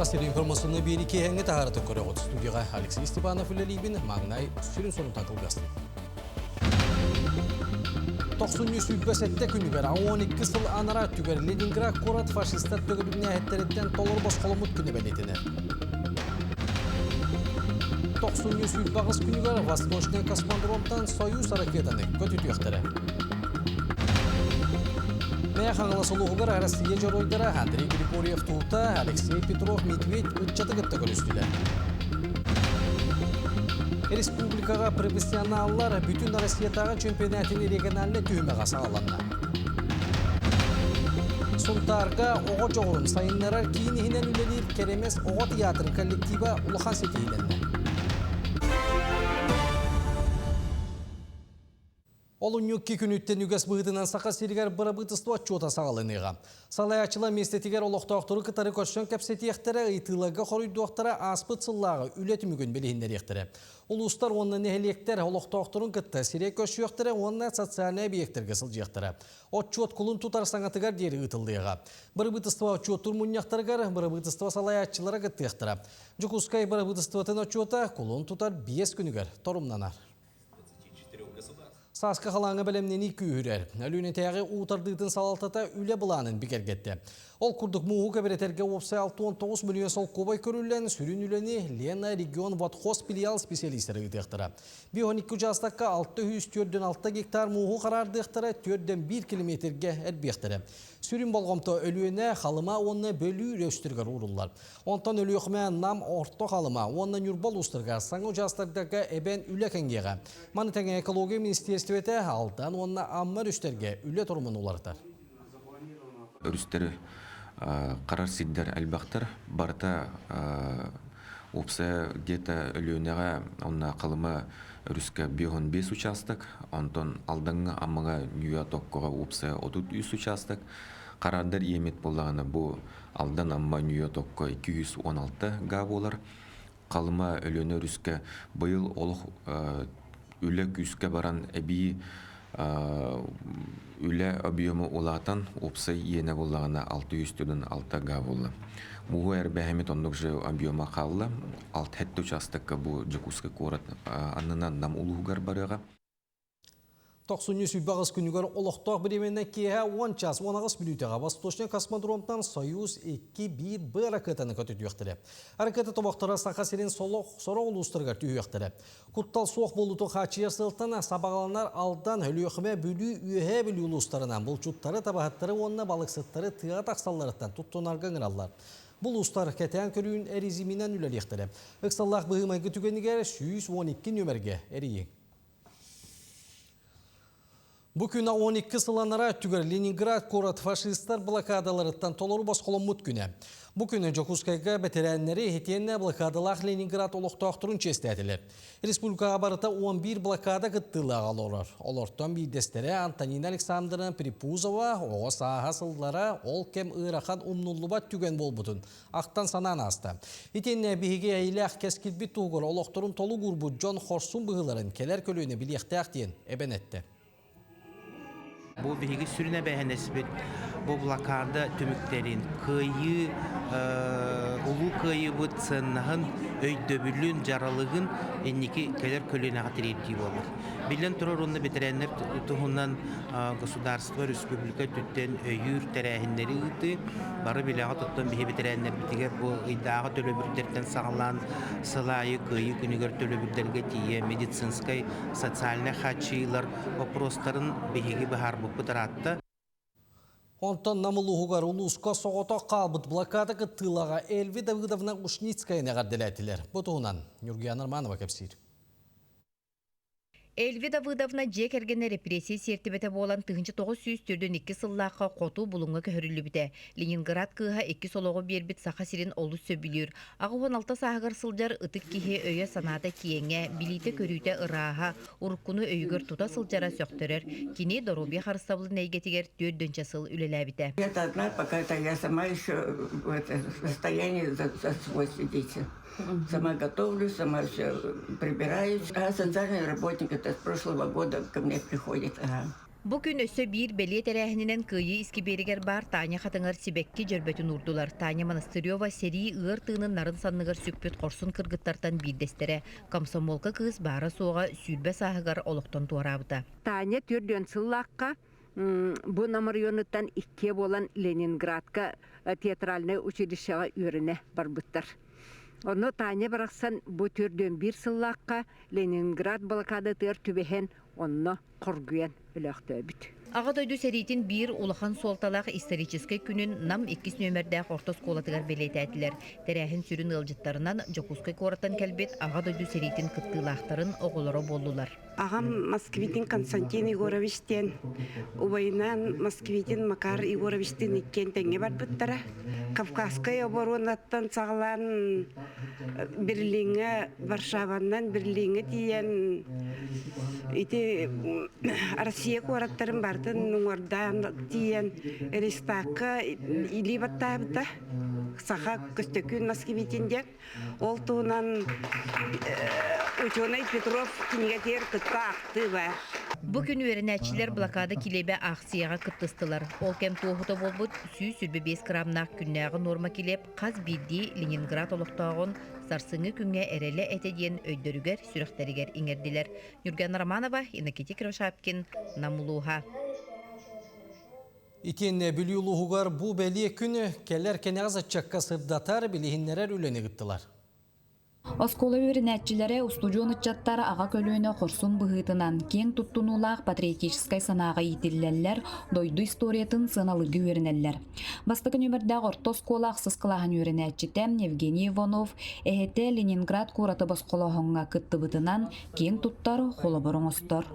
Саха сири информационный биэри киэһэҥҥи таһаарытын көрөҕүт. Студияҕа Алексей Степанов үлэлиибин, маҥнай сүрүн сонунтан кылгастым. Тохсунньу 27 күнүгэр 12 сыл анараа өттүгэр Ленинград куорат фашистар төгүрүгнээһиттэриттэн толору босхоломмут күнэ бэлиэтэнэр. Тохсунньу 28 күнүгэр Восточный космодромтан Союз ракетаны көтүтүөхтэрэ. Мэйэ Хаҥалас улууһугар Россия дьоруойдара Андрей Григорьев Тута, Алексей Петров Медведь ыччаты кытта көрүстүлэр. Республикаҕа профессионаллар бүтүн Россиятааҕы чемпионатын региональнай түһүмэҕэ саҕаланна. Сунтаарга оҕо дьоҕурун сайыннарар киин иһинэн үлэлиир Кэрэмэс оҕо театрын коллектива улахан ситиһиилэннэ. Олунньу икки күнүттэн үгэс быһыытынан Саха сиригэр бырабыытыстыба отчуота саҕаланыаҕа. Салайааччылар миэстэтигэр олохтоохтору кытары көрсөн кэпсэтиэхтэрэ, ыйытыыларга хоруйдуохтара, ааспыт сыллааҕы үлэ түмүгүн билиһиннэриэхтэрэ. Улуустар уонна нэһилиэктэр олохтоохторун кытта сирэй көрсүөхтэрэ уонна социальнай объектарга сылдьыахтара. Отчуот кулун тутар саҥатыгар диэри ыытыллыаҕа. Бырабыытыстыба отчуоттуур мунньахтарыгар бырабыытыстыба салайааччылара кыттыахтара. Дьокуускай бырабыытыстыбатын отчуота кулун тутар биэс күнүгэр торумнанар. Сааскы халааҥҥа бэлэмнэнии күүһүрэр. Өлүөнэтээҕи уу тардыытын салалтата үлэ былаанын бигэргэттэ. Ол курдук мууһу кэбирэтэргэ уопсай 69 мөлүйүөн солкуобай көрүллэн, сүрүн үлэни Лена регион водхоз филиал специалистара ыытыахтара. 52 учаастакка 646 гектар мууһу хараардыахтара, 4,1 километргэ эрбиэхтэрэ. Сүрүн болҕомто Өлүөнэ, Халыма уонна Бөлүү өрүстэригэр ууруллар. Онтон Өлүөхүмэ, Нам, Орто Халыма уонна Ньурба улуустарыгар саҥа учаастактарга эбэн үлэ кэҥиэҕэ. Маны тэҥэ экология министиэристибэтэ Алдан уонна Амма өрүстэргэ үлэ торумун уларытар. Өрүстэри харар сирдэр элбэхтэр. Барыта уопсайа где-то Өлүөнэҕэ уонна Халыма өрүскэ 55 учаастак, онтон Алдаҥҥа, Аммаҕа, Ньүө Токкоҕо уопсайа 33 учаастак. Харардар иэмит буоллаҕына бу Алдан Амма Ньүө Токко 216 га буолар. Халыма Өлүөнэ өрүскэ быйыл олох үлэ күүскэ баран эбии үлэ объема улаатан уопсай иэнэ буоллаҕына 646 га буолла. Муһу эрбэһэмит оннук же объема хаалла. Алт участокка бу Дьокуускай куорат аннынан Нам улууһугар барыаҕа. Тохсунньу 28 күнүгэр олохтоох бириэмэнэн киэһэ 10 час 18 мүнүүтэҕэ Восточный космодромтан Союз 2-1Б ракетаны көтүтүөхтэрэ. Ракета тобохторо Саха сирин сорох улуустарыгар түһүөхтэрэ. Куттал суох буолуутун хааччыйар сыалтан сабаҕаланар Алдан, Өлүөхүмэ, Бүлүү, Үөһээ Бүлүү улуустарынан булчуттары, табаһыттары уонна балыксыттары тыаҕа тахсалларыттан туттунарга ыҥыраллар. Бу улуустар кэтээн көрүүн режиминэн үлэлиэхтэрэ. Ыксаллаах быһыы-майгы түгэнигэр 112 нүөмэргэ эрийиҥ. Бу күн 12 сыланара өттүгэр Ленинград куорат фашистар блокадаларыттан толору босхоломмут күнэ. Бу күнү Дьокуускайга бэтэрээннэри итиэннэ блокадалаах Ленинград олохтоохторун чиэстээтилэр. Республикаҕа барыта 11 блокада кыттыылааҕа олорор. Олортон биирдэстэрэ Антонина Александровна Припузова оҕо сааһа сыллара ол кэм ыарахан умнуллубат түгэн буолбутун ахтан санаан ааста. Итиэннэ биһиги эйэлээх кэскилбит туһугар олохторун толук уурбут дьон хорсун быһыыларын кэлэр көлүөнэ билиэхтээх диэн эбэн эттэ. Бу биһиги сүрүн эбээһинэспит бу блокада түмүктэрин, кыайыы, улуу кыайыыбыт сыаннаһын, өйдөбүлүн, дьаралыгын инники кэлэр көлүөнэҕэ тириэрдии буолар. Биллэн турар уонна бэтэрээннэр туһунан государство, республика өттүттэн өйүүр тэрээһиннэри ыытыы, бары билэҕит оттон биһи бэтэрээннэрбитигэр бу ыйдааҕы төлөбүрдэртэн саҕалаан сыл аайы Кыайыы күнүгэр төлөбүрдэргэ тиийэ медицинскэй, социальнай хааччыйыылар боппуруостарын биһиги быһаарбыппыт ыраатта. Онтон Нам улууһугар улууска соҕотох хаалбыт блокада кыттыылааҕа Эльви Давыдовна Ушницкаяны эҕэрдэлээтилэр. Бу туһунан Ньургуяна Романова кэпсиир. Эльви Давыдовна дьиэ кэргэнэ репрессия сиэртибэтэ буолан 1942 сыллаахха хоту Булуҥҥа көһөрүллүбүтэ. Ленинград кыыһа иккис олоҕу биэрбит Саха сирин олус сөбүлүүр. 86 сааһыгар сылдьар ытык киһи өйө-санаата киэҥэ, билиитэ-көрүүтэ ырааһа, уруккуну өйүгэр тута сылдьара сөхтөрөр. Кини доруобуйа харыстабылын эйгэтигэр түөрт сыл үлэлээбитэ. Это одна, пока это я сама еще в это состоянии за, за свой сидите. Сама готовлю, сама все прибираюсь. А социальный работник это с прошлого года ко мне приходит. Ага. Бу күн өссө биир бэлиэ тэрээһининэн Кыайыы искибиэригэр баар Таня хатыҥар сибэкки дьөрбөтүн уурдулар. Таня Монастырева сэрии ыар тыынын нарын санныгар сүкпүт хорсун кыргыттартан биирдэстэрэ. Комсомолка кыыс баара-суоҕа 20 сааһыгар олохтон туораабыта. Таня 4 сыллаахха бу Нам оройуонуттан иккиэ буолан Ленинградка театральнай училищеҕа үөрэнэ барбыттар. Онно Таня барахсан бу 41 сыллаахха Ленинград блокадатыгар түбэһэн онно хоргуйан өлөөхтөөбүт. Аҕа дойду сэриитин биир улахан суолталаах историческай күнүн Нам иккис нүөмэрдээх орто оскуолатыгар бэлиэтээтилэр. Тэрээһин сүрүн ыалдьыттарынан Дьокуускай куораттан кэлбит Аҕа дойду сэриитин кыттыылаахтарын оҕолоро буоллулар. Аҕам Москвитин Константин Егорович диэн убайынаан Москвитин Макар Егоровичтыын иккиэн тэҥҥэ барбыттара. Кавказскай оборуонаттан саҕалаан Берлиҥҥэ, Варшаваннан Берлиҥҥэ тиийэн ити Россия куораттарын барытын уҥуордаан тиийэн Рейхстагка илии баттаабыта. Саха Көстөкүүн Москвитин диэн. Ол туһунан учуонай Петров кинигэтигэр кытта ахтыы баар. Бу күн үөрэнээччилэр блокада килиэбэ аахсыйаҕа кыттыстылар. Ол кэм туоһута буолбут 125 граммнаах күннээҕи нуорма килиэп хас биирдии Ленинград олохтооҕун сарсыҥҥы күҥҥэ эрэлэ этэ диэн өйдөрүгэр, сүрэхтэригэр иҥэрдилэр. Ньурган Романова, Иннокентий Кривошапкин, Нам улууһа. Итиэннэ Бүлүү улууһугар бу бэлиэ күн кэлэр кэнэҕэс ыччакка сырдатар, билиһиннэрэр үлэни ыыттылар. Оскуола үөрэнээччилэрэ, устудьуон ыччаттар аҕа көлүөнэ хорсун быһыытынан киэҥ туттунуулаах патриотическай санааҕа иитиллэллэр, дойду историятын сыаналыырга үөрэнэллэр. Бастакы нүөмэрдээх орто оскуола ахсыс кылааһын үөрэнээччитэ Евгений Иванов эһэтэ Ленинград куораты босхолооһуҥҥа кыттыбытынан киэҥ туттар, холобур оҥостор.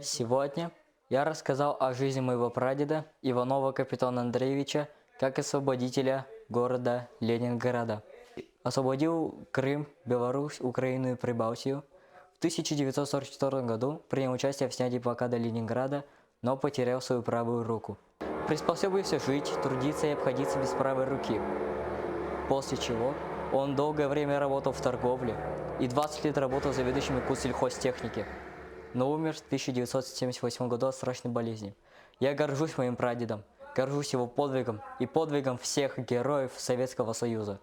Сегодня Я рассказал о жизни моего прадеда Иванова Капитона Андреевича как освободителя города Ленинграда. Освободил Крым, Беларусь, Украину и Прибалтию. В 1944 году принял участие в снятии блокады Ленинграда, но потерял свою правую руку. Приспособился жить, трудиться и обходиться без правой руки. После чего он долгое время работал в торговле и 20 лет работал заведующим сельхозтехники но умер в 1978 году от страшной болезни. Я горжусь моим прадедом, горжусь его подвигом и подвигом всех героев Советского Союза.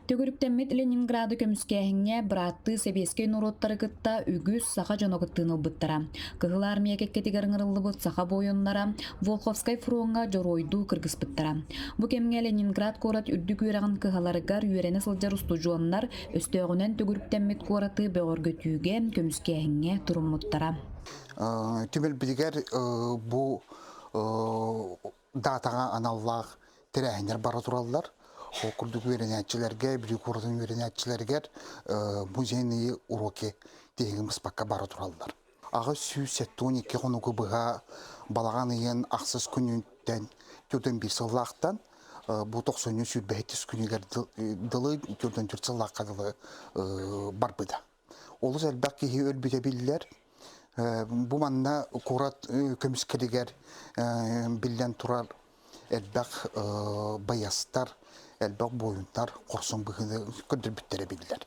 Төгүрүктэммит Ленинграды көмүскээһиҥҥэ бырааттыы сэбиэскэй норуоттары кытта үгүс саха дьоно кыттыыны ылбыттара. Кыһыл Армия кэккэтигэр ыҥырыллыбыт саха буойуннара Волховскай фроҥҥа дьоруойдуу кыргыспыттара. Бу кэмҥэ Ленинград куорат үрдүк үөрэҕин кыһаларыгар үөрэнэ сылдьар устудьуоннар Өстөөҕүнэн төгүрүктэммит куораты бөҕөргөтүүгэ, көмүскээһиҥҥэ туруммуттара. Түмэлбитигэр бу даатаҕа аналлаах тэрээһиннэр бара тураллар. Ол курдук үөрэнээччилэргэ, Бүлүү куоратын үөрэнээччилэригэр музейные уроки тиһигин быспакка бара тураллар. 872 хонугу быһа балаҕан ыйын ахсыс күнүттэн түрдэн биир сыллаахтан бу тохсунньу сүүрбэһитис күнүгэр дылы түрдэн түр сыллаахха дылы барбыта. Олус элбэх киһи өлбүтэ биллэр. Бу манна куорат көмүскэлигэр биллэн турар элбэх байыастар, элбэх буойунтар хорсун быһыыны көрдөрбүттэрэ биллэр.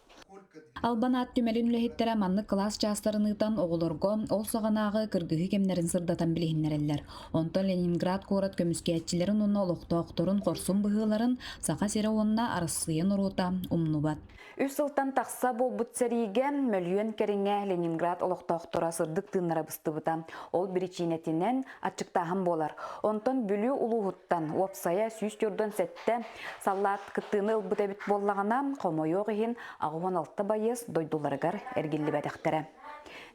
Албан аат түмэлин үлэһиттэрэ маннык кылаас чаастарын ыытан оҕолорго ол саҕанааҕы кыргыһыы кэмнэрин сырдатан билиһиннэрэллэр. Онтон Ленинград куорат көмүскээччилэрин уонна олохтоохторун хорсун быһыыларын Саха сирэ уонна Арассыыйа норуота умнубат. Үс сылтан тахса буолбут сэриигэ мөлүйүөн кэриҥэ Ленинград олохтоохторо сырдык тыыннара быстыбыта. Ол биричиинэтинэн аччыктааһын буолар. Онтон Бүлүү улууһуттан уопсайа 147 саллаат кыттыыны ылбыт эбит буоллаҕына, хомойуох иһин 86 байыас дойдуларыгар эргиллибэтэхтэрэ.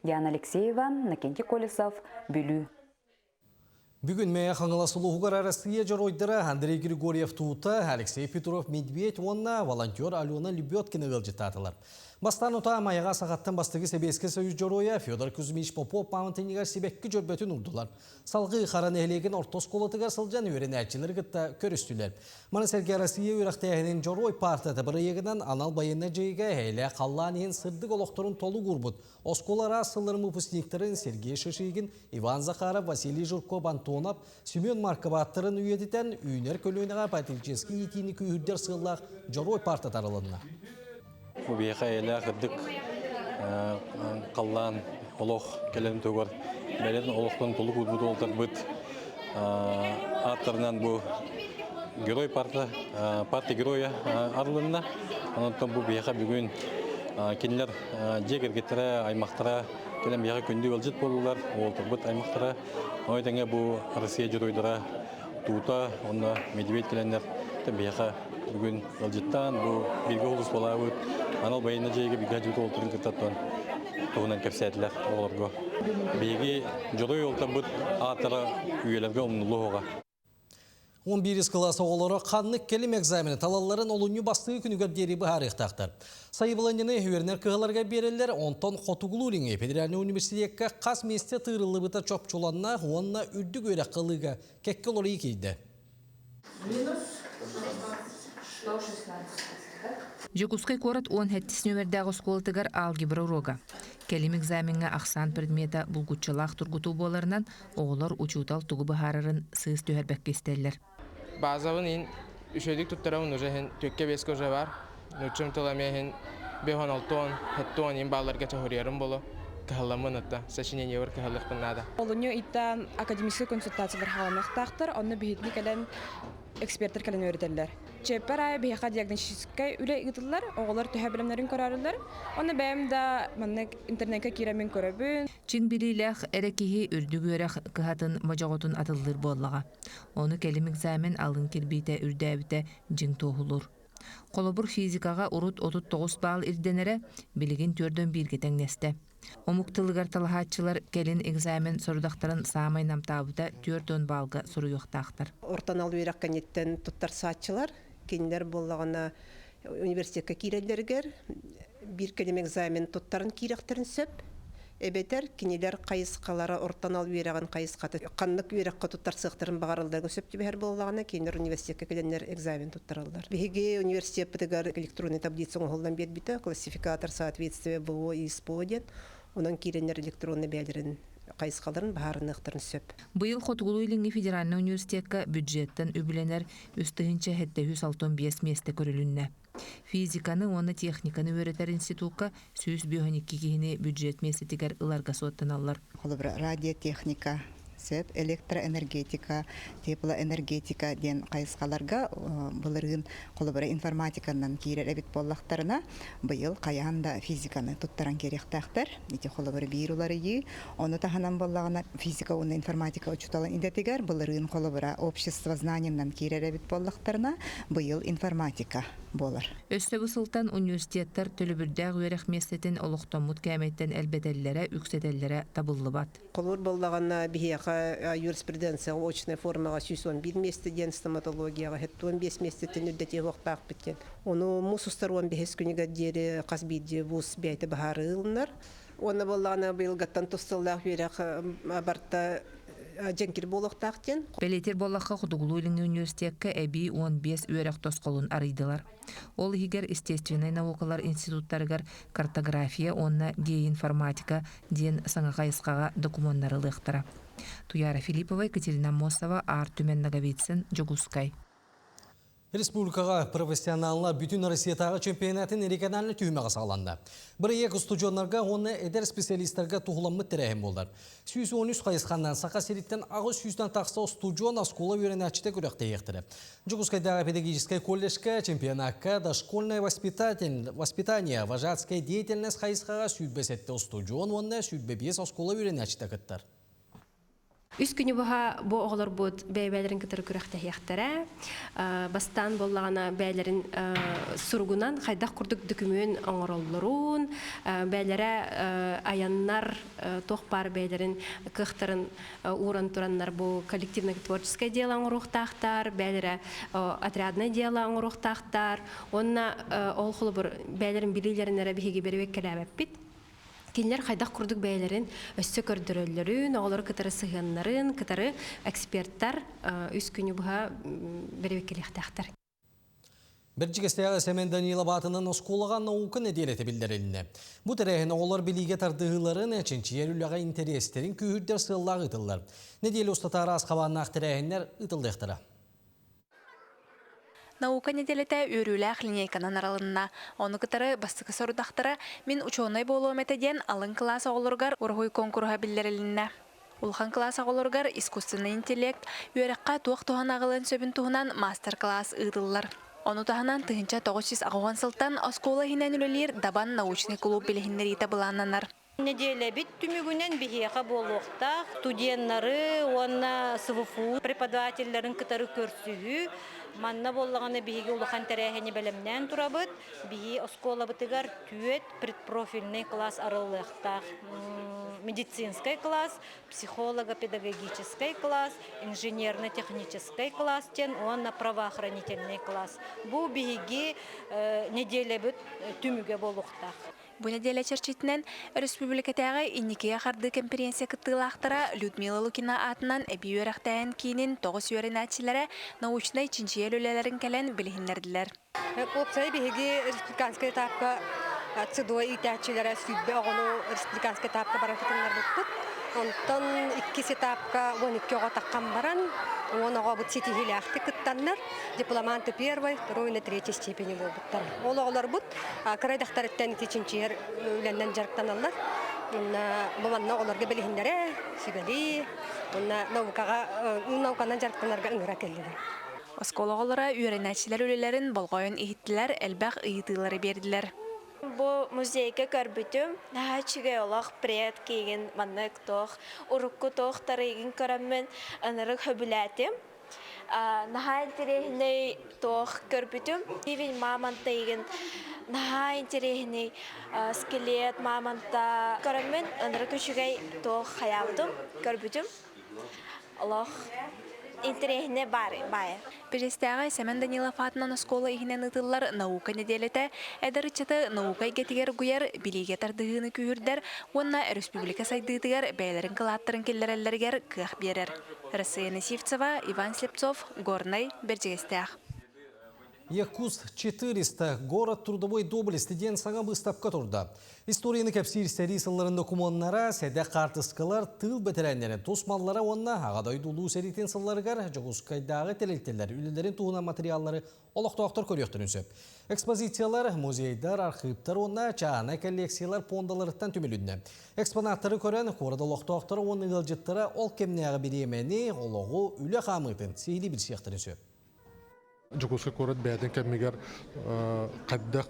Диана Алексеева, Накентий Колесов, Бүлүү. Бүгүн Мэйэ Хаҥалас улууһугар Арассыыйа дьоруойдара Андрей Григорьев Тута, Алексей Петров Медведь уонна волонтер Алена Лебедкина ыалдьыттаатылар. Бастаан утаа Майаҕа саҕаттан бастакы Сэбиэскэй Союз дьоруойа Федор Кузьмич Попов пааматынньыгар сибэкки дьөрбөтүн уурдулар. Салгыы Хара нэһилиэгин орто оскуолатыгар сылдьан үөрэнээччилэри кытта көрүстүлэр. Маны сэргэ Россия үөрэхтээһинин Дьоруой паартата бырайыагынан анал байыаннай дьайыыга эһээлээх халлаан иһин сырдык олохторун толук уурбут Оскуола араас сылларын выпускниктарын Сергей Шишигин, Иван Захаров, Василий Жирков, Антонов, Семен Марков ааттарын үйэтитэн үүнэр көлүөнэҕэ патриотическай иитиини күүһүрдэр сыаллаах Дьоруой паарта тарылынна. Бу биһиэхэ эйэлээх үрдүк халлаан олох кэлэн тугар Бэлэтин олохтон толук уурбут уолтарбыт ааттарынан бу герой парта, парта героя арылынна. Онтон бу биһиэхэ бүгүн кинилэр дьиэ кэргэттэрэ, аймахтара кэлэн биһиэхэ күндү ыалдьыт буоллулар, уолтарбыт аймахтара. Ону тэҥэ бу Россия дьоруойдара Тута уонна Медведь кэлэннэр биһиэхэ бүгүн ыалдьыттаан бу бииргэ улууспалаабыт анал байыаннай дьайыыга бииргэ сылдьыбыт уолаттарын кытта туһунан кэпсээтилэр оҕолорго. Биһиги дьоруой уолаттарбыт ааттара үйэлэргэ умнуллуоҕа. 11 кылаас оҕолоро ханнык кэлим экзамены талалларын олунньу бастыҥы күнүгэр диэри быһаарыахтаахтар. Сайабылыанньаны үөрэнэр кыһаларга биэрэллэр, онтон Хотугулуу-Илиҥҥи федеральнай университекка хас миэстэ тыырыллыбыта чопчуланна уонна үрдүк үөрэххэ ылыыга кэккэ уларыйыы киирдэ. Минус 116. Дьокуускай куорат 17 нүөмэрдээх оскуолатыгар алгебра уруога. Кэлим экзамеҥҥа ахсаан предмета булгуччулаах тургутуу буоларынан, оҕолор учуутал тугу быһаарарын сыыс түһэрбэккэ истэллэр. Базабын иһин үчүгэйдик туттарабын уже иһин түөккэ биэскэ уже бар. Нууччам тыла эмиэ иһин бэһон алтон, хэттон иһин баалларга чоһуруйарым боло. Кыһалламмын отта сочинениебар кыһаллыахпын наада. Олунньу ыйтан академическай консультациялар хааланыахтаахтар, онно биһигини кэлэн экспертэр кэлэн үөрэтэллэр. Чиэппэр аайы биһиэхэ диагностическай үлэ ыытыллар, оҕолор төһө бэлэмнэрин көрөрүллэр. Онно бэйэм да маннык интернеккэ киирэммин көрөбүн. Чиҥ билиилээх эрэ киһи үрдүк үөрэх кыһатын модьоҕотун атыллыыр буоллаҕа. Ону кэлим экзамен алын кирбиитэ үрдээбитэ дьиҥ туоһулуур. Холобур, физикаҕа урут 39 баал ирдэнэрэ, билигин түөрдөн бииргэ тэҥнэстэ. Омук тылыгар талаһааччылар кэлин экзамен сорудахтарын саамай намтаабыта 40 баалга суруйуохтаахтар. Орто анал үөрэх кэнниттэн туттарсааччылар, кинилэр буоллаҕына университекка киирэллэригэр биир кэлим экзамен туттаран киирэхтэрин сөп. Эбэтэр кинилэр хайысхалара орто анал үөрэҕин хайысхата ханнык үөрэххэ туттарсыахтарын баҕаралларга сөп түбэһэр буоллаҕына, кинилэр университекка кэлэннэр экзамен туттараллар. Биһиги университеппытыгар электронный таблица оҥоһуллан биэрбитэ, классификатор соответствия БО и СПО диэн. Онон киирэннэр электронный бэйэлэрин хайысхаларын быһаарыныахтарын сөп. Быйыл Хотугулуу-Илиҥҥи федеральнай университекка бюджеттан үбүлэнэр 3765 миэстэ көрүлүннэ. Физиканы уонна техниканы үөрэтэр институкка 152 киһини бюджет миэстэтигэр ыларга суоттаналлар. Холобура, радиотехника, сөп, электроэнергетика, теплоэнергетика диэн хайысхаларга былырыын холобура информатиканан киирэр эбит буоллахтарына, быйыл хайаан да физиканы туттаран киириэхтээхтэр. Ити холобура биир уларыйыы. Ону таһынан буоллаҕына физика уонна информатика учууталын идэтигэр былырыын холобура общество знаниянан киирэр эбит буоллахтарына, быйыл информатика буолар. Өссө бу сылтан университеттар төлөбүрдээх үөрэх миэстэтин олохтоммут кээмэйтэн элбэтэллэрэ, үксэтэллэрэ табыллыбат. Холобур буоллаҕына, биһиэхэ юриспруденцияҕа очная формаҕа 111 миэстэ диэн стоматологияҕа 75 миэстэттэн үрдэтиэ суохтаахпыт диэн. Ону муус устар 15 күнүгэр диэри хас биирдии вуз бэйэтэ быһаарыы ылынар. Уонна буоллаҕына быйылгаттан тус сыллаах үөрэх барыта дьэҥкир буолуохтаах диэн. Бэлиэтиир буоллахха, Хотугулуу-Илиҥҥи университекка эбии 15 үөрэх тосхолун арыйдылар. Ол иһигэр естественнэй наукалар институттарыгар картография уонна геоинформатика диэн саҥа хайысхаҕа докумуоннары ылыахтара. Туяра Филиппова, Екатерина Аммосова, Аар Түмэн Ноговицын, Дьокуускай. Республикаҕа профессионаллар бүтүн Россиятааҕы чемпионатын региональнай түһүмэҕэ саҕаланна. Бырайыак устудьуоннарга уонна эдэр специалистарга туһуламмыт тэрээһин буолар. 113 хайысханнан Саха сириттэн 800-тэн тахса устудьуон оскуола үөрэнээччитэ күрэхтэһиэхтэрэ. Дьокуускайдааҕы педагогическай колледжка чемпионакка дошкольное воспитание, вожатская деятельность хайысхаҕа 27 устудьуон уонна 25 оскуола үөрэнээччитэ кыттар. Үс күнү быһа бу оҕолорбут бэйэ-бэйэлэрин кытары күрэхтэһиэхтэрэ. Бастаан буоллаҕына бэйэлэрин суругунан хайдах курдук дөкүмүөн оҥороллорун, бэйэлэрэ айаннар туох баар бэйэлэрин кыахтарын ууран тураннар бу коллективно-творческое дело оҥоруохтаахтар, бэйэлэрэ отрядное дело оҥоруохтаахтар. Уонна ол холобур бэйэлэрин билиилэрин эрэ биһиги бэрэбиэркэлээбэппит. Кинилэр хайдах курдук бэйэлэрин өссө көрдөрөллөрүн, оҕолору кытары сыһыаннарын, кытары эксперттар үс күнү быһа бэрэбиэркэлиэхтээхтэр. Бэрдьигэстээҕи Сэмэн Данилов аатынан оскуолаҕа наука нэдиэлэтэ биллэрилиннэ. Бу тэрээһин оҕолор билиигэ тардыһыыларын, чинчийэр үлэҕэ интэриэстэрин күүһүрдэр сыаллаах ыытыллар. Нэдиэлэ устата араас хабааннаах тэрээһиннэр ыытыллыахтара. Наука нэдиэлэтэ үөрүүлээх линейканан арылынна. Ону кытары бастакы сорудахтара «Мин учуонай буолуом этэ» диэн алын кылаас оҕолоругар уруһуй куонкуруһа биллэрилиннэ. Улахан кылаас оҕолоругар искусственнай интеллект үөрэххэ туох туһаны аҕалыан сөбүн туһунан маастар-кылаас ыытыллар. Ону таһынан 1980 сылтан оскуола иһинэн үлэлиир Дабан научнай кулууп билиһиннэриитэ былааннанар. Нэдиэлэбит түмүгүнэн биһиэхэ буолуохтаах студеннары уонна СВФУ преподавателлэрин кытары көрсүһүү. Манна буоллаҕына биһиги улахан тэрээһини бэлэмнээн турабыт. Биһи оскуолабытыгар түөрт предпрофильный класс арыллыахтаах. Медицинскэй класс, психолого-педагогическай класс, инженерно-техническай класс диэн уонна правоохранительный класс. Бу биһиги нэдиэлэбит түмүгэ буолуохтаах. Бу нэдиэлэ чэрчитинэн өрөспүүбүлүкэтээҕи Инникигэ хардыы кэмпириэнсийэ кыттыылаахтара Людмила Лукина аатынан эбии үөрэхтээһин киинин тоҕус үөрэнээччилэрэ научнай чинчийэр үлэлэрин кэлэн билиһиннэрдилэр. Уопсай биһиги республиканскай этапка ЦДО иитээччилэрэ 20 оҕону республиканскай этапка баран кытыннарбыппыт. Онтон иккис этапка 12 оҕо таххан баран, 10 оҕобут ситиһиилээхтик кыттаннар, дипломанты первой, второй на третьей степени буолбуттар. Ол оҕолорбут кыра дьахтарыттан ити чинчийэр үлэннэн дьарыктаналлар. Бу манна оҕолорго билиһиннэрэ, сүбэлии, уонна наукаҕа, науканан дьарыктанарга ыҥыра кэллилэр. Оскуола оҕолоро үөрэнээччилэр үлэлэрин болҕойон иһиттилэр, элбэх ыйытыылары биэрдилэр. Бу музейга көрбүтүм, наһаа үчүгэй олох привет киигин маннык туох урукку туох тарыйгын көрөммүн ынырык хөбүлээтим. Наһаа интэриэһинэй туох көрбүтүм. Ивень мамонта игин наһаа интэриэһинэй скелет мамонта көрөммүн ынырык үчүгэй туох хайаабытым, көрбүтүм. Олох интэриэһинэй баар баайа. Бириистээҕи Сэмэн Данилов аатынан оскуола иһинэн ыытыллар наука нэдиэлэтэ эдэр ыччаты наука эйгэтигэр угуйар, билиигэ тардыһыыны күүһүрдэр уонна өрөспүүбүлүкэ сайдыытыгар бэйэлэрин кылааттарын киллэрэллэригэр кыах биэрэр. Рассеяна Сивцева, Иван Слепцов, Горнай, Бэрдьигэстээх. Якутск 400 город трудовой доблести диэн саҥа быыстапка турда. Историяны кэпсиир сэрии сылларын докумуоннара, сэдэх хаартыскалар, тыыл бэтэрээннэрин тус маллара уонна Аҕа дойду Улуу сэриитин сылларыгар Дьокуускайдааҕы тэрилтэлэр үлэлэрин туһунан материаллары олохтоохтор көрүөхтэрин сөп. Экспозициялар, музейдар, архыыптар уонна чааһынай коллекциялар пуондаларыттан түмүлүннэ. Экспонаттары көрөн, куорат олохтоохторо уонна ыалдьыттара ол кэмнээҕи бириэмэни, олоҕу, үлэ хаамыытын сиһилии билсиэхтэрин сөп. Дьокуускай куорат бэйэтин кэмигэр хайдах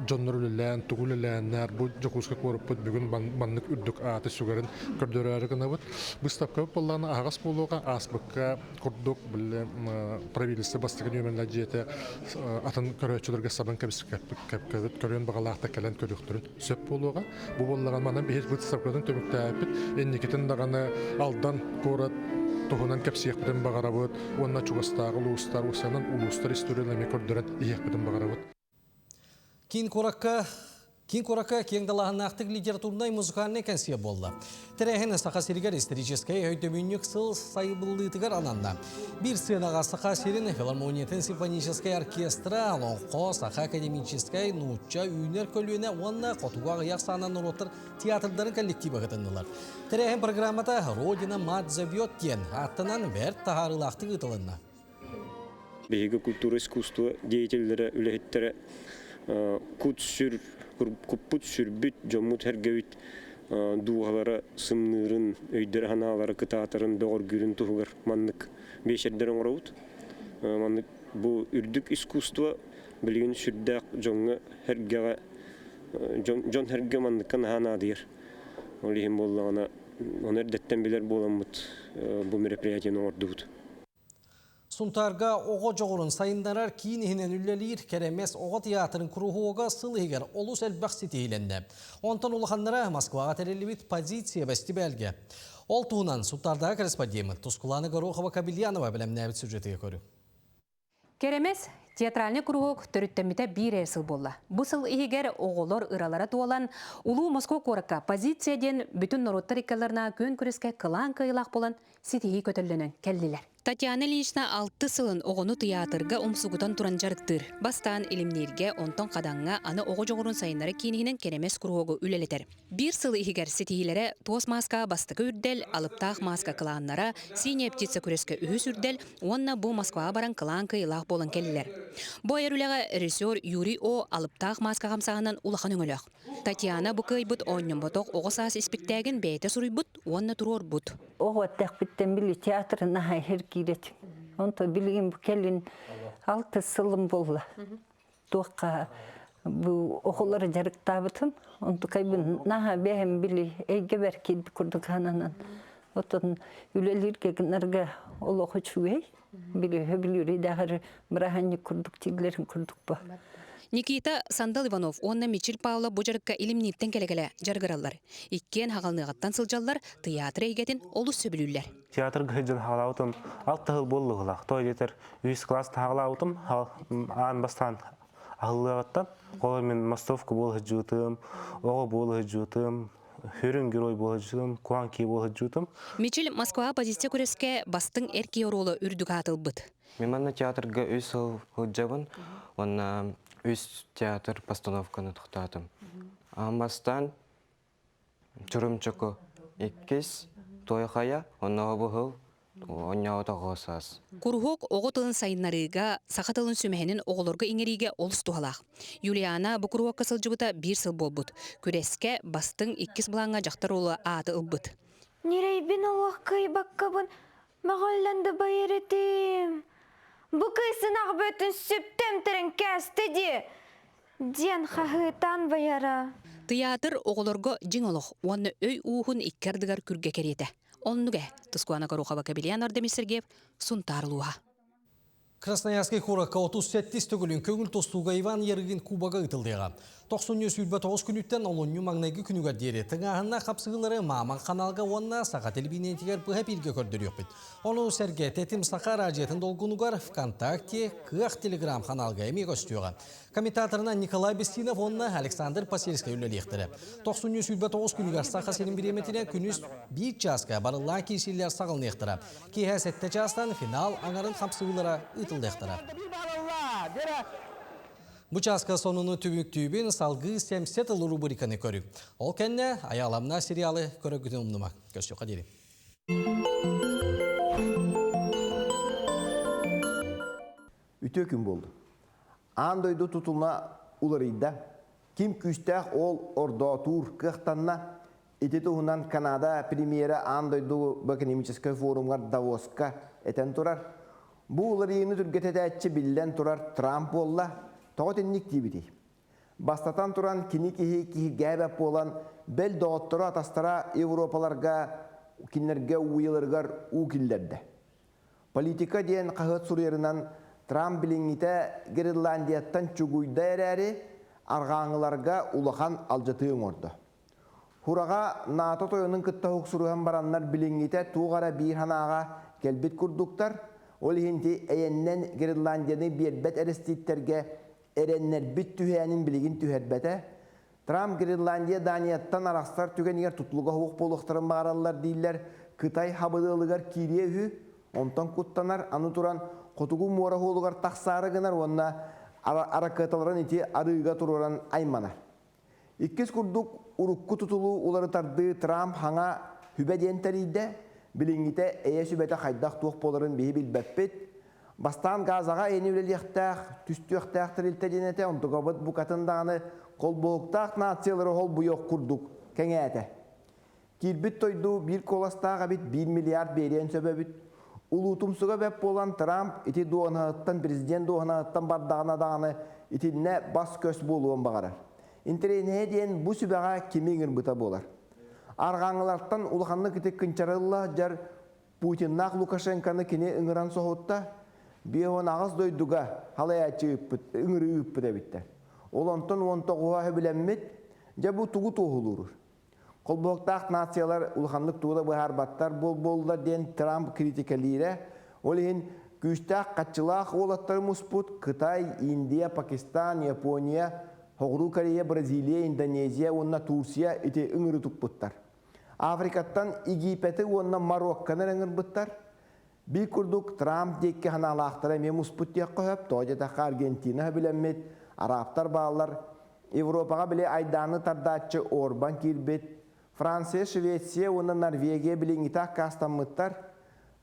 дьоннор үлэлээн, тугу үлэлээннэр, бу Дьокуускай куораппыт бүгүн маннык үрдүк ааты сүгэрин көрдөрөөрү гынабыт. Быыстапкабыт буоллаҕына аһаҕас буолуоҕа, ааспыкка курдук били правительство бастакы нүөмэрнэр дьиэтэ атын көрөөччүлэргэ сабан кэбиспэппит, көрүөн баҕалаахтар кэлэн көрүөхтэрин сөп буолуоҕа. Бу буоллаҕына манан биһиги быыстапкатын түмүктээбиппит. Инникитин даҕаны Алдан куорат туһунан кэпсиэхпитин баҕарабыт уонна чугастааҕы улуустар, уопсайынан улуустар историяларын эмиэ көрдөрөн иһиэхпитин баҕарабыт. Киин куоракка Киин куоракка киэҥ далааһыннаахтык литературнай музыкальнай кэнсиэр буолла. Тэрээһин Саха сиригэр историческай өйдөбүнньүк сыл сайбыллыытыгар ананна. Биир сыанаҕа Саха сирин филармониятын симфоническай оркестра, Олоҥхо, Саха академическай, нуучча, үүнэр көлүөнэ уонна хотугу аҕыйах саанан норуоттар театрдарын коллектива кытыннылар. Тэрээһин программата «Родина мать зовет» диэн ааттанан бэрт таһаарыылаахтык ыытылынна. Биһиги культура искусство деятеллэрэ, үлэһиттэрэ кут-сүр, куппут сүрбүт, дьоммут-сэргэбит дууһалара сымныырын, өйдөрө-санаалара кытаатарын, бөҕөргүүрүн туһугар маннык биэчэрдэр оҥоробут. Маннык бу үрдүк искусство билигин сүрдээх дьоҥҥо-сэргэҕэ дьон-сэргэ манныкка наһаа наадыйар. Ол иһин буоллаҕына, ону эрдэттэн билэр буоламмыт бу мероприятиены оҥордубут. Сунтаарга оҕо дьоҕурун сайыннарар киин иһинэн үлэлиир Кэрэмэс оҕо театрын куруһуога сыл иһигэр олус элбэх ситиһиилэннэ. Онтон улаханнара Москваҕа тэриллибит «Позиция» бэстибээлгэ. Ол туһунан Сунтаардааҕы корреспондеммыт Тускулаана Горохова-Кабельянова бэлэмнээбит сюжетыгар көрүҥ. Кэрэмэс театральный куруһуок төрүттэммитэ биир эр сыл буолла. Бу сыл иһигэр оҕолор ыралара туолан, Улуу Москва куоракка «Позиция» диэн бүтүн норуоттар иккаларына күөн күрэскэ кылаан кыайыылаах буолан ситиһии көтөллөнөн кэллилэр. Татьяна Ильинична алты сылын оҕону тыйаатырга умсугутан туран дьарыктыыр. Бастаан Илимнииргэ, онтон Хадаҥҥа, аны оҕо дьоҕурун сайыннара киин иһинэн Кэрэмэс куруһуогу үлэлэтэр. Биир сыл иһигэр ситиһиилэрэ туос мааска бастакы үрдэл, алыптаах мааска кылааннара, Синяя птица күрэскэ үһүс үрдэл уонна бу Москваҕа баран кылаан кыайыылаах буолан кэллилэр. Бу айар үлэҕэ режиссер Юрий О алыптаах мааска хамсааһынан улахан өҥөлөөх. Татьяна бу кыайбыт оонньоммотох оҕо саас испиктээгин бэйэтэ суруйбут уонна туруорбут. Оҕо эттэхпиттэн били театры наһаа иһиргиир этим. Онто билигин бу кэлин алты сылым буолла. Туохха бу оҕолору дьарыктаабытым. Онтукайбын наһаа бэйэм били эйгэбэр киирбит курдук сананан. Оттон үлэлииргэ гынарга олох үчүгэй. Били хөбүлүүрүй даҕары бырааһынньык курдук тииллэрин курдук бу. Никита Сандал Иванов уонна Мичил Павлов бу дьарыкка илимнииртэн кэлэ-кэлэ дьарыгыраллар. Иккиэн хаҕалныаҕыттан сылдьаллар, тыйаатыр эйгэтин олус сөбүлүүллэр. Театрга сылдьан хаалаабытым алта сыл буоллугулаах. Той диэтэр үһүс класс хаалаабытым аан бастаан аһыллыаҕыттан. Ол мин мостовка буол сылдьыбытым, оҕо буол сылдьыбытым, Хүрүн герой буолажытым, куан ки буолажытым. Мичил Москва позиция күрэскэ бастыҥ эр киһи оруола үрдүк аатылбыт. Мен манна театрга үс сыл сылдьабын, уонна үс театр постановканы тохтоотум. Бастаан Чурумчуку, иккис Туойхайа, онно быһыл Оонньоотоҕо саас. Куруһуок оҕо тылын сайыннарыыга, саха тылын сүмэһинин оҕолорго иҥэриигэ олус туһалаах. Юлиана бу куруһуокка сылдьыбыта биир сыл буолбут. Күрэскэ бастыҥ иккис былааҥҥа дьахтар уола ааты ылбыт. Ньирэйбин олох кыайбаккабын мөҕүллэн да байар этим. Бу кыйсынах бөтүн сүптөм тэрин кээстэ дии. Диэн хаһыытаан байара. Тыйаатыр оҕолорго дьиҥ олох уонна өй ууһун икки ардыгар күргэ кэриэтэ. Оннук ээ, Тускуана Горохова Кабельян Ардемис Сергеев, Сунтаар улууһа. Красноярскай куоракка 37 төгүлүн көҥүл тустууга Иван Ярыгин кубога ыытыллыаҕа. Тохсунньу 29 күнүттэн олунньу маҥнайгы күнүгэр диэри тыҥааһыннаах хапсыһыылары Мааман ханаалга уонна Саха телевидениетигэр быһа бииргэ көрдөрүөхпүт. Ону сэргэ Тэтим Саха араадьыйатын долгунугар ВКонтакте, Кыах телеграм-ханаалга эмиэ көстүөҕэ. Комментаторынан Николай Бестинов уонна Александр Посельскай үлэлиэхтэрэ. Тохсунньу 29 күнүгэр Саха сирин бириэмэтинэн күнүс биир чааска барыллаан киирсиилэр саҕаланыахтара. Киэһэ сэттэ чаастан финал аҥарын хапсыһыылара ыытыллыахтара. Бу чааска сонуну түмүктүүбүн, салгыы сэмсэ тыл рубриканы көрүҥ. Ол кэннэ Айаламна сериалы көрөргүтүн умнума. Көрсүөххэ диэри. Үтүө күн буолду. Аан дойду тутулуна уларыйда. Ким күүстээх ол ордоотуур кыахтанна. Ити туһунан Канада премьерэ аан дойду экономическай форумугар Давоска этэн турар. Бу уларыйыыны түргэтэтээччи биллэн турар Трамп буолла. Тоҕо итинник диибитий? Бастатан туран, кини киһи киһиргээбэт буолан, бэл доҕотторо атастара Европаларга кинилэргэ уйаларыгар уу киллэрдэ. Политика диэн хаһыат суруйарынан, Трамп билиҥҥитэ Гренландияттан чугуйда эрээри, арҕааҥыларга улахан алдьатыы оҥордо. Хураҕа НАТО тойонун кытта уксуруһан бараннар билиҥҥитэ туох эрэ биир санааҕа кэлбит курдуктар, ол иһин ити эйэннэн Гренландияны биэрбэт эрэстииттэргэ эрэннэрбит түһээнин билигин түһэрбэтэ. Трамп Гренландия Данияттан арахсар түгэнигэр тутулуга суох буолуохтарын баҕараллар дииллэр, Кытай хабыдыалыгар киириэ үһү, онтон куттанар, аны туран Хотугу муора суолугар тахсаары гынар уонна аракыаталарын ити арыыга туруоран айманар. Иккис курдук урукку тутулу уларытардыы Трамп хаҥа сүбэ диэн тэрийдэ, билиҥҥитэ эйэ сүбэтэ хайдах туох буоларын биһи билбэппит. Бастаан Газаҕа эйэни үлэлиэхтээх, түстүөхтээх тэрилтэ диэн этэ, онтукабыт букатын даҕаны холбоһуктаах нациялары холбуйуох курдук кэҥээтэ. Киирбит дойду биир куоластаах эбит биир миллиард биэриэн сөп эбит. Улуутумсуга бэп буолан Трамп ити дуоһунаһыттан президент дуоһунаһыттан бардаҕына даҕаны итиннэ бас-көс буолуон баҕарар. Интэриэһинэйэ диэн бу сүбэҕэ кими ыҥырбыта буолар. Арҕааҥылартан улаханнык ити кынчарылла сылдьар Путиннаах Лукашенконы кини ыҥыран соһутта. 58 дойдуга халайааччы ыыппыт, ыҥырыы ыыппыт эбиттэр. Ол онтон 19-а сөбүлэммит. Дьэ бу тугу туоһулуурур? Холбоһуктаах нациялар улаханнык тугу да быһаарбаттар буол-буоллар диэн Трамп критикэлиирэ. Ол иһин күүстээх хаччылаах уолаттары муспут Кытай, Индия, Пакистан, Япония, Соҕуруу Корея, Бразилия, Индонезия уонна Турция ити ыҥыры туппуттар. Африкаттан Египеты уонна Марокконы ыҥырбыттар. Биир курдук Трамп диэки санаалаахтара эмиэ муспут диэххэ сөп, тоҕо диэтэххэ Аргентина билэммит, арабтар бааллар. Европаҕа били айдааны тардааччы Орбан киирбит. Франция, Швеция уонна Норвегия билиҥҥитэ аккаастаммыттар.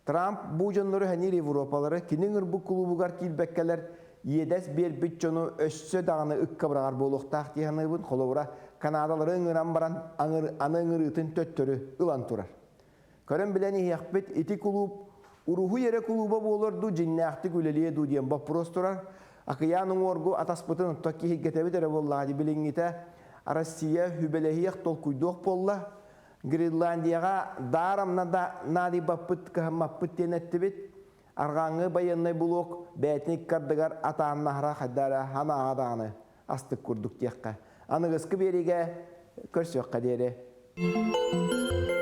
Трамп бу дьоннору сэниир Европалары кини ыҥырбыт кулуубугар киирбэккэлэр иэдэс биэрбит дьону өссө даҕаны ыкка быраҕар буолуохтаах дии саныыбын. Холобура, Канадалары ыҥыран баран аны ыҥырыытын төттөрү ылан турар. Көрөн билэн иһиэхпит, ити кулууп уруһуй эрэ кулууба буолар дуу, дьиҥнээхтик үлэлиэ дуу диэн боппуруос турар. Акыйаан уҥуоргу атаспытын отто киһиргэтэбит эрэ буоллаҕа дии билиҥҥитэ Россия сүбэлэһиэх толкуйдуох буолла. Гренландияҕа даарамна да наадыйбаппыт, кыһаммаппыт диэн эттибит. Арҕааҥҥы байыаннай булуок бэйэтин иккардыгар атааннаһара хайда эрэ санааҕа даҕаны астык курдук диэххэ. Аныгыскы биэриигэ көрсүөххэ диэри.